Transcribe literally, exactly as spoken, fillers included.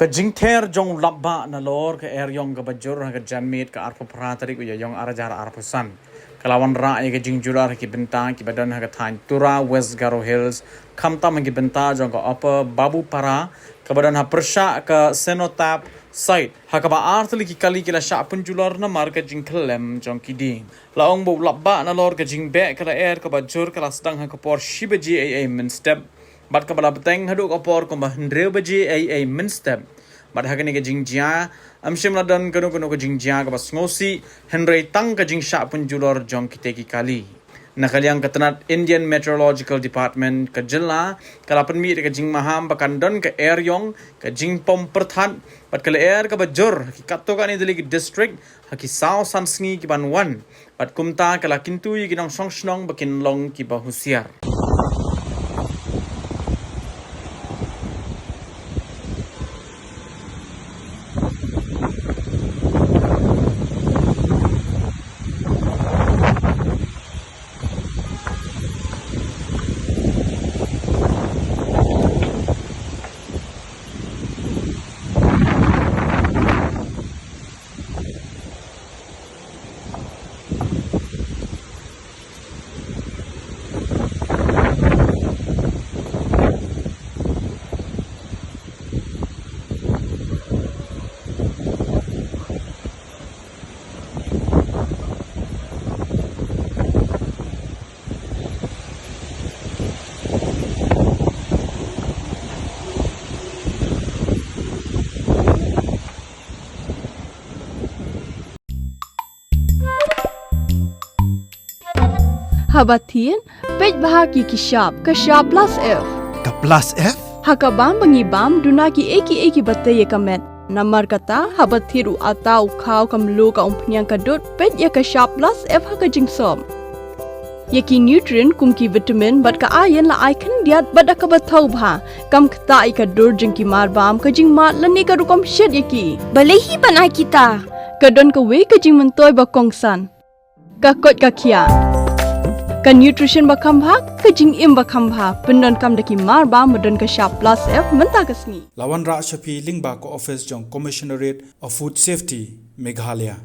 Ka jingther jong u lapbah nalor ka eriong kaba jur ha ka janmiet ka arphew phra tarik u Ïaïong arhajar arphew san ka la wanrah ïa ka jingjular ha ki bynta kiba don ha ka thaiñ Tura, West Garo Hills, khamtam ha ki bynta jong ka Upper Babupara kaba don ha pyrshah ka Cenotaph site, ha kaba ar tylli ki kali ki la shah pynjulor namar ka jingkhyllem jong ki dieng. La ong ba u lapbah nalor ka jingbeh ka lyer kaba jur ka la sdang ha ka por shi baje eiei mynstep bad kaba la bteng haduh ka por kumba hynriew baje eiei mynstep. Bad ha kane ka jingjia, ym shym la don kano kano ka jingjia kaba sngewsih, hynrei tang ka jingshah pynjulor jong kitei ki kali. Na ka liang ka tnat Indian Meteorological Department ka jylla ka la pynmih da ka jingmaham ba kan don ka eriong, ka jingpom pyrthat bad ka lyer kaba jur ha ki katto katne tylli ki district ha ki saw san sngi kiban wan. Bad kumta ka la kyntu ïa ki nongshong shnong ba kin long kiba husiar. Haba thied, peit bha ïa ki shap, ka shap plus F. Ka plus F? Ha ka bam ba ngi bam, duna kiei kiei kiba tei ïa ka met. Namar kata, haba thied u atta, u khaw, ka mluh, ka umphniang, ka dud, peit ïa ka shap plus F ha ka jingsop. Ïa ki nutrient kum ki vitamin bad ka iron la ai khyndiat bad da kaba thaw bha. Kam ktah ïa ka dur jong ki mar bam, ka jingmad lane ka rukom shet ïa ki. Balei hi ban ai kita? Ka don kawei ka jingmyntoi ba kongsan. Ka koit ka khiah. Ka nutrition ba kham bha, ka jingim ba kham bha. Pyndonkam da ki mar bam ba don ka shap plus F mynta ka sngi. La wanrah sha phi lyngba ka office jong Commissionerate of Food Safety, Meghalaya.